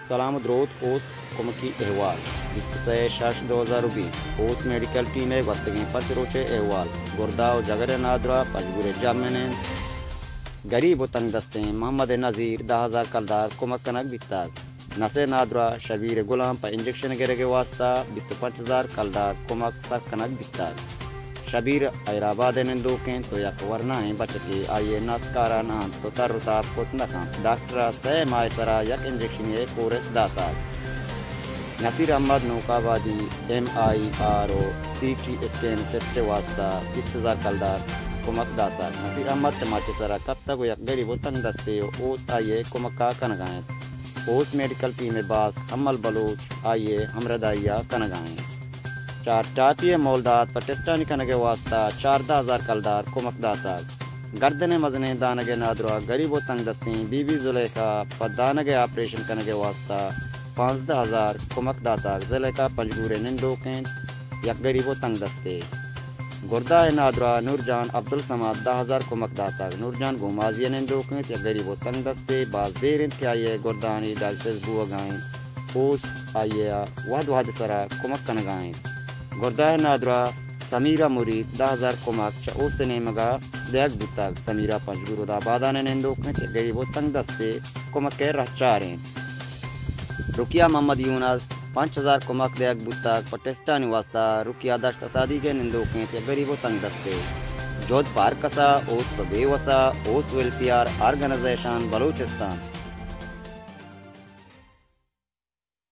سلام و دروت۔ اوست کمکی احوال، بیست و سئے شش دو ہزار و بیست۔ اوست میڈیکل ٹیم ءِ گوستگیں پنچ روچ ءِ احوال۔ گردہ و جگر ءِ نادراہ پنجگور ءِ جمن انت۔ گریب و تنگ دستیں محمد نذیر دہ ہزار کلدار کمک کنگ بیتگ۔ نس ءِ نادراہ شبیر غلام پہ انجکشن گرگ ءِ واستہ بیست و پنچ ہزار کلدار کمک سر کنگ بیتگ۔ شبیر حیرآباد ءِ نندوک انت و یک ورنائیں بچکے، آئی ءِ نس کار ءَ نہ انت و تر و تاب کت نہ کنت۔ ڈاکٹر ءَ سئے ماہ ءِ سرا یک انجکشنے ءِ کورس داتگ۔ نصیر احمد نوک آبادی ایم آئی آر و سی ٹی اسکین ٹیسٹ ءِ واستہ بیست ہزار کلدار کمک داتگ۔ نصیر احمد چماچ ءِ سرا کپتگ و یک گریب و تنگ دستے و اوست آئی ءِ کمک ءَ کنگ ءَ انت۔ اوست میڈیکل ٹیم ءِ باسک حمل بلوچ آئی ءِ ہمردائی ءَ کنگ ءَ انت۔ چار ٹاپی ءِ مولداد پہ ٹیسٹانی کنگ ءِ واستہ چاردہ ہزار کلدار کمک داتگ۔ گردن ءِ مزنیں دانگ ءِ نادراہ گریب و تنگ دستیں بی بی زلیخا پہ دانگ ءِ آپریشن کنگ ءِ واستہ پانزدہ ہزار کمک داتگ۔ زلیخا پنجگور ءِ نندوک انت، یک گریب و تنگ دستے۔ گردہ ءِ نادراہ نورجان عبدالصمد دہ ہزار کمک داتگ۔ نورجان گوں مازی ءَ نندوک انت، یک گریب و تنگ دستے۔ باز دیر انت کہ آئی ءِ گردانی ڈائلسس بوہگ ءَ انت۔ اوست آئی ءَ وہد وہد ءِ سرا کمک کنگ ءَ انت۔ گردہ ءِ نادراہ سمیرہ مرید دہ ہزار کمک چہ اوست ءِ نیمگ ءَ دیگ بوتگ۔ سمیرہ پنجگور ہدابادان ءِ نندوک انت، یک گریب و تنگ دستے، کمک ءِ رہچار انت۔ رقیہ محمد یونس پنچ ہزار کمک دیگ بوتگ پہ ٹیسٹانی واستہ۔ رقیہ دشت اسادیگ ءِ نندوک انت، یک گریب و تنگ دستے۔ جہد پہ ہر کسا، اوست پہ بے وسا، اوست ویلفیئر آرگنائزیشن بلوچستان۔